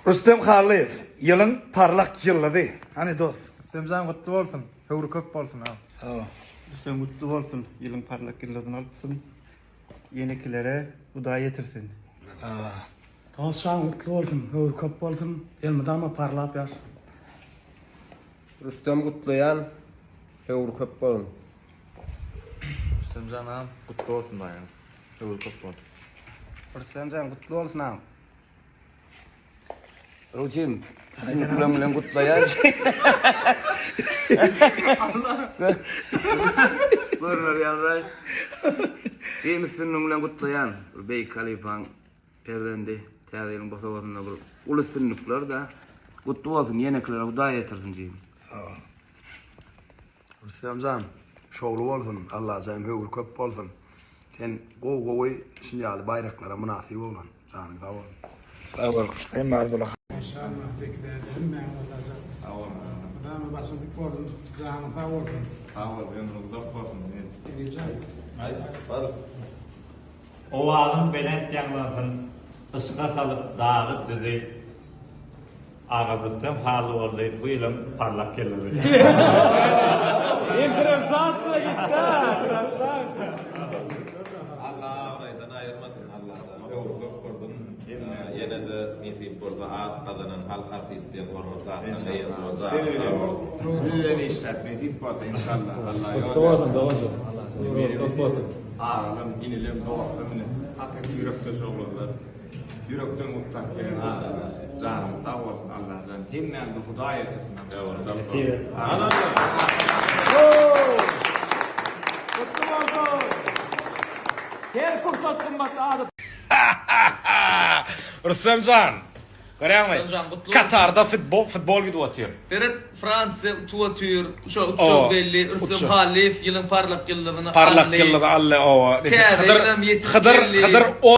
Rüstem Hallyýew, ýylyň parlak ýyldyzy. Hany dost. Rüstemjan gutly bolsun. Höwri köp bolsun agam. Sag bol. Rüstem gutly bolsun. Ýylyň parlak ýyldyzyny alypsyň. Ýenekilere Hudaý ýetirsin. Dost jan gutly bolsun. Höwri köp bolsun. Elmydama parlap ýaşa. Rüstem gutlaýan. Höwri köp bolsun. Rüstemjan agam gutly bolsun daýym. Höwri köp bolsun. Rüstemjan gutly bolsun agam. Rujim, üstünlikleň bilen gutlaýan. Görner ýaly. Jim üstünligiň bilen gutlaýan. Bir beýik halypaň perzendi täze ýylyň bosagasynda bir uly üstünlikler da. Gutly bolsun, ýenekilere Hudaý ýetirsin jim. Sag bol. Rüstemjan şowly bolsun Allajan höwri köp bolsun sen gowy gowy şun ýaly baýraklara mynasyp oglan janyň sag bolsun. Sag bol. Hemme arzuwlar. Maşallah Bekdäde hemmäňiz Allajan Sag bol mydama başyň dik bolsun janyň sag bolsun. Sag bol ömrüň uzak bolsun. Enejan. Owazyň belent ýaňlansyn yşga salyp dagy düzi Aga Rüstem Hally boldy bu ýylyň parlak ýyldyzy. Improwisasiýa gitdi krasawçik. Alla abraýdan aýyrmasyn Allajan öwri köp bolsun ýenede nesip bolsa at gazanan halk artisti diýen hormatly atdan eýesi bolsa Siz bilen siz bilen işläp nesip bolsa inşallah Alla ýol Gutly bolsun doganjyk. Ömrüň köp bolsun. Agalam inilem dostum ine hakyky ýürekdeş oglanlar ýürekden gutlap gelen adamlar janyňyz sag bolsun Allajan hemmämizi Hudaý ýetirsin Gutly bolsun. Her pursat gymmatly adam. Rüstemjan, görýäňmi? Rüstemjan gutly bolsun. Katarda futbol futbol gidip otyr. Seret Fransiýa utup otyr. Şo uçjak belli. Rüstem Hallyýew ýylyň parlak ýyldyzyny Parlak aldy. ýyldyzy aldy owa. Täze Hydyr ýylam ýetip Hydyr geldi. Hydyr o.